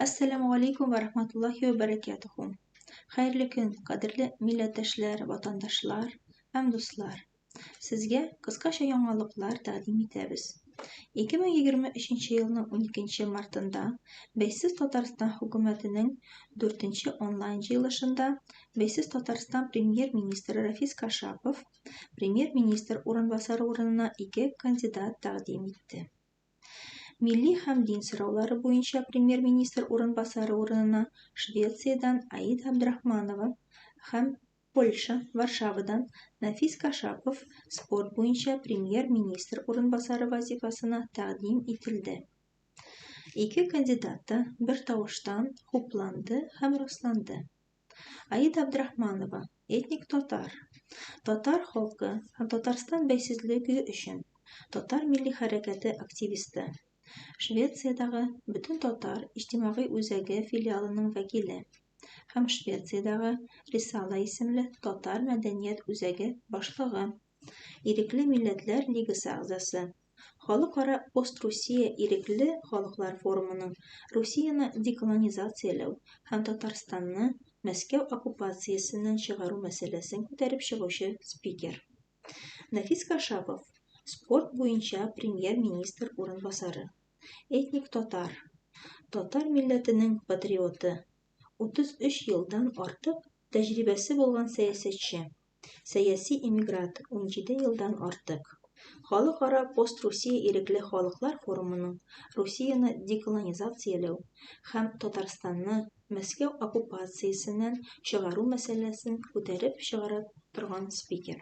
Әссәламү галәйкүм вә рахматуллаһи вә бәрәкәтүһү. Хәерле көн, кадерле милләттәшләр, ватандашлар һәм дуслар. Сезгә кыскача яңалыклар тәкъдим итәбез. 2023 елның 12 мартында Бәйсез Татарстан хөкүмәтенең 4 онлайн җыелышында Бәйсез Татарстан премьер-министры Рафис Кашапов премьер-министр урынбасары урынына ике кандидат тәкъдим итте. Милли һәм дин сораулары буенча премьер-министр урынбасары урынына Швециядән Аида Абдрахманова һәм Польша, Варшавадан Нәфис Кашапов спорт буенча премьер-министр урынбасары вазифасына тәкъдим ителде. Ике кандидат та бертавыштан хупланды һәм расланды. Аида Абдрахманова, этник татар. Татар халкы һәм Татарстан бәйсезлеге өчен татар милли хәрәкәте активисты. Швециядәге Бөтентатар иҗтимагый үзәге филиалының вәкиле һәм Швециядәге Рисала исемле татар мәдәният үзәге башлыгы. Ирекле милләтләр лигасы әгъзасы. Халыкара Пост-Русия ирекле халыклар форумының Русияне деколонизацияләү һәм Татарстанны Мәскәү оккупациясеннән чыгару мәсьәләсен күтәреп чыгучы спикер. Нәфис Кашапов, спорт буенча премьер-министр урынбасары. Этник татар. Татар милләтенең патриоты. 33 елдан артык тәҗрибәсе булган сәясәтче. Сәяси эмигрант, 17 елдан артык. Халыкара Пост-Русия ирекле халыклар форумының Русияне деколонизацияләү һәм Татарстанны Мәскәү оккупациясеннән чыгару мәсьәләсен күтәреп чыгара торган спикер.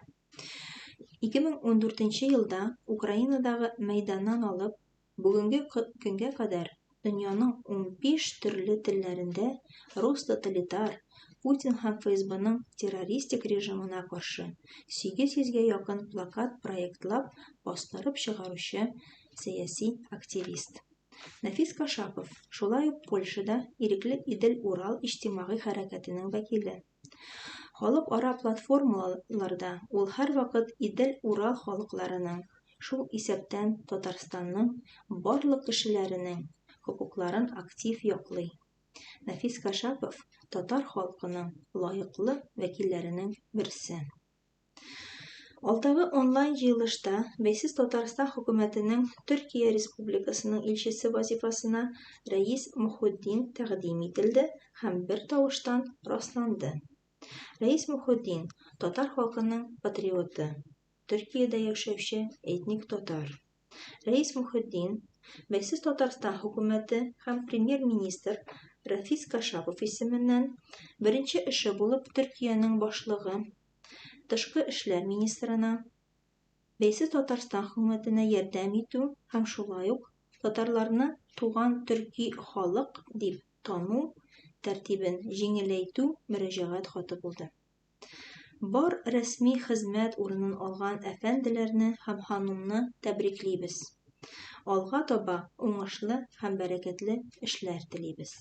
2014 елда Украинадагы Мәйданнан алып Бүгенге көнгә кадәр дөньяның 15 төрле телләрендә рус тоталитар Путин һәм ФСБның террористик режимына каршы 800 гә якын плакат проектлап бастырып чыгаручы сәяси активист. Нәфис Кашапов, шулай ук Польшада ирекле Идел-Урал иҗтимагый хәрәкәтенең вәкиле. Халыкара платформаларда ул һәрвакыт Идел-Урал халыкларының, шул исәптән Татарстанның барлык кешеләренең хокукларын актив яклый. Нәфис Кашапов татар халкының лаеклы вәкилләренең берсе. Алдагы онлайн җыелышта Бәйсез Татарстан хөкүмәтенең Төркия Республикасының илчесе вазифасына Рәис Мөхетдин тәкъдим ителде һәм бертавыштан расланды. Рәис Мөхетдин, татар халкының патриоты, Төркиядә яшәүче этник татар. Рәис Мөхетдин, Бәйсез Татарстан хөкүмәте һәм премьер-министр Рафис Кашапов исеменнән беренче эше булып Төркиянең башлыгы Тышкы эшләр министрына, Бәйсез Татарстан хөкүмәтенә ярдәм итү һәм шулай ук татарларны туган төрки халык дип тану тәртибен җиңеләйтү мөрәҗәгать хаты булды. Бар рәсми хезмәт урынын алган әфәнделәрне һәм ханумны тәбриклибез. Алга таба уңышлы һәм бәрәкәтле эшләр телибез.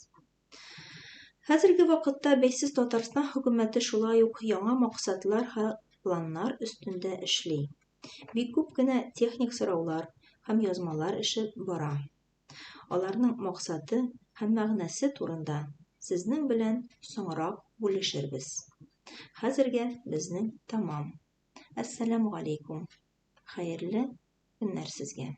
Хәзерге вакытта Бәйсез Татарстан хөкүмәте шулай ук яңа максатлар һәм планнар өстендә эшли. Бик күп кенә техник сораулар һәм язмалар эше бара. Аларның максаты һәм мәгънәсе турында сезнең белән соңрак бүлешербез. Хәзергә безнең тәмам. Әссәламү галәйкүм. Хәерле көннәр сезгә.